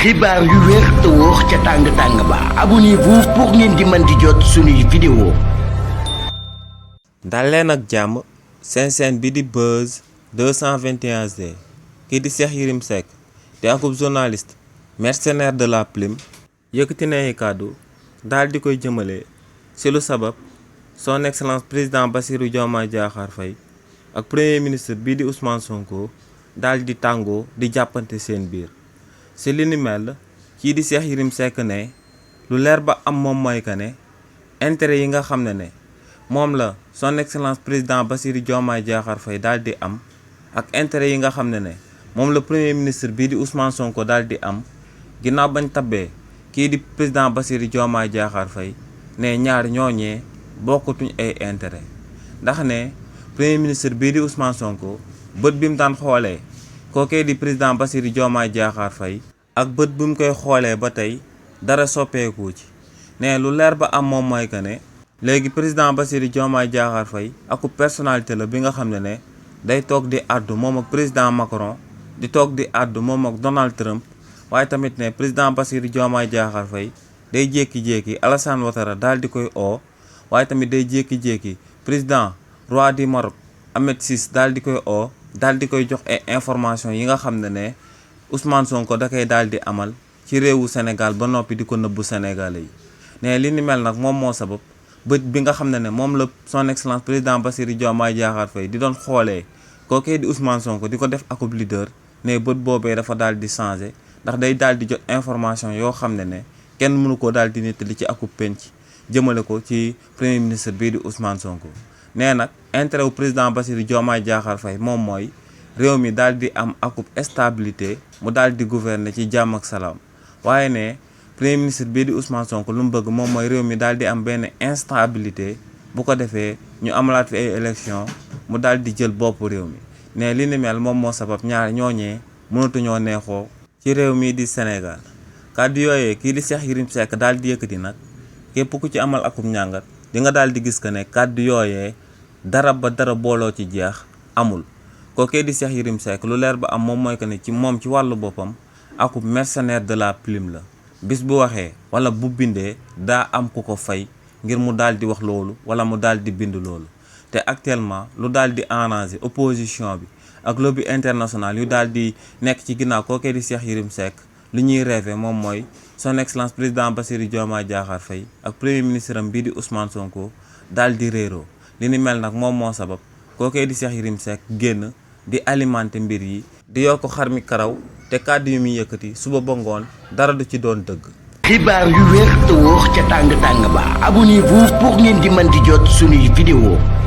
xibaar yu wér te wóor ca tàng ba abonnez-vous pour ngeen di mën di jot suñuy vidéo. dal leen ak jàmm seen chaîne bi di Buzz 221G kii di Cheikh Yérim Seck di akub journaliste mercenaire de la plume yëkkati na ay kàddu daal di koy jëmale ci lu sabab son excellence président Bassirou Diomaye Diakhar Faye ak premier ministre bii di Ousmane Sonko daal di tàngoo di jàppante seen biir. ci li ni mel kii di Cheikh Yérim Seck ne lu leer ba am moom mooy que ne intérêt yi nga xam ne moom la son excellence président Bassirou Diomaye Diakhar Faye daal di am ak intérêt yi nga xam ne moom la premier ministre bii di Ousmane Sonko daal di am ginnaaw bañ tabbee kii di président Bassirou Diomaye Diakhar Faye ne ñaar ñooñee bokkatuñ ay intérêt ndax ne premier ministre bii di Ousmane Sonko bët bi mu daan xoolee kookee di président Bassirou Diomaye Diakhar Faye ak bët bi mu koy xoolee ba tey dara soppeeku ci ne lu leer ba am moom mooy que ne léegi président Bassirou Diomaye Diakhar Faye aku personnalité la bi nga xam ne day toog di àddu moom ak président Macron di toog di àddu moom ak Donald Trump waaye tamit ne président Bassirou Diomaye Diakhar Faye day jékki-jékki Alassane Ouattara daal di koy oo waaye tamit day jékki-jékki président roi du Maroc Ahmed VI daal di koy oo daal di koy jox ay information yi nga xam ne Ousmane Sonko da koy daal di amal ci réewu Sénégal ba noppi di ko nëbbu Sénégalais yi ne li ni mel nag moom moo sabab bët bi nga xam ne moom la son excellence président Bassirou Diomaye Diakhar Faye di doon xoolee kookee di Ousmane Sonko di ko def akub leader ne bët boobee dafa daal di changé ndax day daal di jot information yoo xam ne kenn mënu ko daal di nettali ci akub penc jëmale ko ci premier ministre bii di Ousmane Sonko. nee nag intérêt wu président Bassirou Diomaye Diakhar Faye moom mooy réew mi daal di am akub stabilité mu daal di gouverner ci jàmm ak salaam waaye ne premier ministre bii di Ousmane Sonko lu mu bëgg moom mooy réew mi daal di am benn instabilité bu ko defee ñu amalaat fi ay élection mu daal di jël bopp réew mi ne li ni mel moom moo sabab ñaar ñooñee mënatuñoo neexoo ci réew mi di Sénégal. kàddu yooyee kii di Cheikh Yérim Seck daal di yëkkati nag képp ku ci amal akub njàngat di nga daal di gis que ne kàddu yooyee dara ba dara booloo ci jeex amul kookee di Cheikh Yérim Seck lu leer ba am moom mooy que ne ci moom ci wàllu boppam akub mercenaire de la plume la bis bu waxee wala bu bindee daa am ku ko fay ngir mu daal di wax loolu wala mu daal di bind loolu te actuellement lu daal di arranger opposition bi ak lobby international yu daal di nekk ci ginnaaw kookee di Cheikh Yérim Seck lu ñuy rêvé moom mooy son excellence président Bassirou Diomaye Diakhar Faye ak premier ministre am bii di Ousmane Sonko daal di réeroo li ni mel nag moom moo sabab kookee di Cheikh Yérim Seck génn di alimenter mbir yi di yokk xar mi karaw te kàddu yu muy yëkkati suba ba ngoon dara du ci doon dëgg. xibaar yu wér te wóor ca tàng ba abonnez-vous pour ngeen di mën di jot suñuy vidéo.